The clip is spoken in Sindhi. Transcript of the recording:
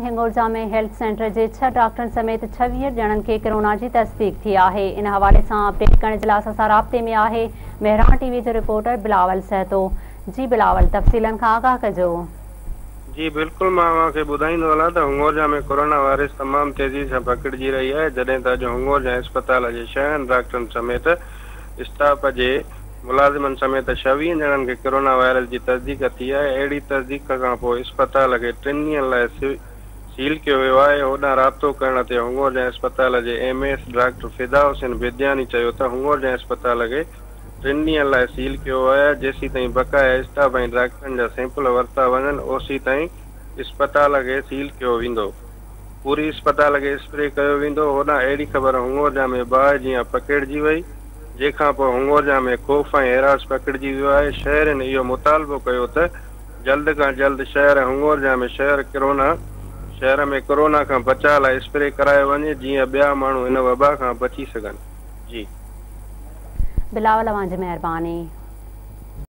هنگورجا ۾ هيلٿ سينٽر جي 6 ڊاڪٽرن سميت 26 ڄڻن کي ڪرونا جي تصديق ٿي آهي. ان حوالي سان اپڊيٽ ڪرڻ جي لاء اسان سان رابطي ۾ آهي مهراڻ ٽي وي جو رپورٽر بلاول سهتو. جي بلاول تفصيلن کان آگاهه ڪجو. جي بلڪل مان اوهان کي ٻڌائيندو هلان ته هنگورجا ۾ ڪورونا وائرس تمام تيزي سان پکڙجي رهي آهي جڏهن ته اڄ هنگورجا اسپتال جي ڇهن ڊاڪٽرن سميت اسٽاف جي ملازمن سميت 26 ڄڻن کي ڪرونا وائرس جي تصديق ٿي آهي، اهڙي تصديق کان پوء اسپتال کي 3 ڏينهن لاء سيل ڪيو ويو آهي، هوڏانهن رابطو ڪرڻ تي هنگورجا اسپتال جي M S doctor Fida Hussain Badiani چيو ته هنگورجا اسپتال کي 3 ڏينهن لاء سيل ڪيو ويو آهي، جيسيتائين بقايا اسٽاف ۽ ڊاڪٽرن جا سيمپل ورتا وڃن اوسيتائين اسپتال کي سيل ڪيو ويندو. پوري اسپتال کي اسپري ڪيو ويندو، هوڏانهن اهڙي خبر هنگورجا ۾ باهه جيان پکيڙجي وئي، جنهن کان پوء هنگورجا ۾ خوف ۽ هراس پکڙجي ويو آهي، شهرين اهو مطالبو ڪيو ته جلد کان جلد شهر هنگورجا ۾ شهر ڪرونا شهر ۾ ڪرونا کان بچاء لاء اسپري ڪرايو وڃي جيئن ٻيا ماڻهو هن وبا کان بچي سگهن. جي. بلاول اوهان جي مهرباني.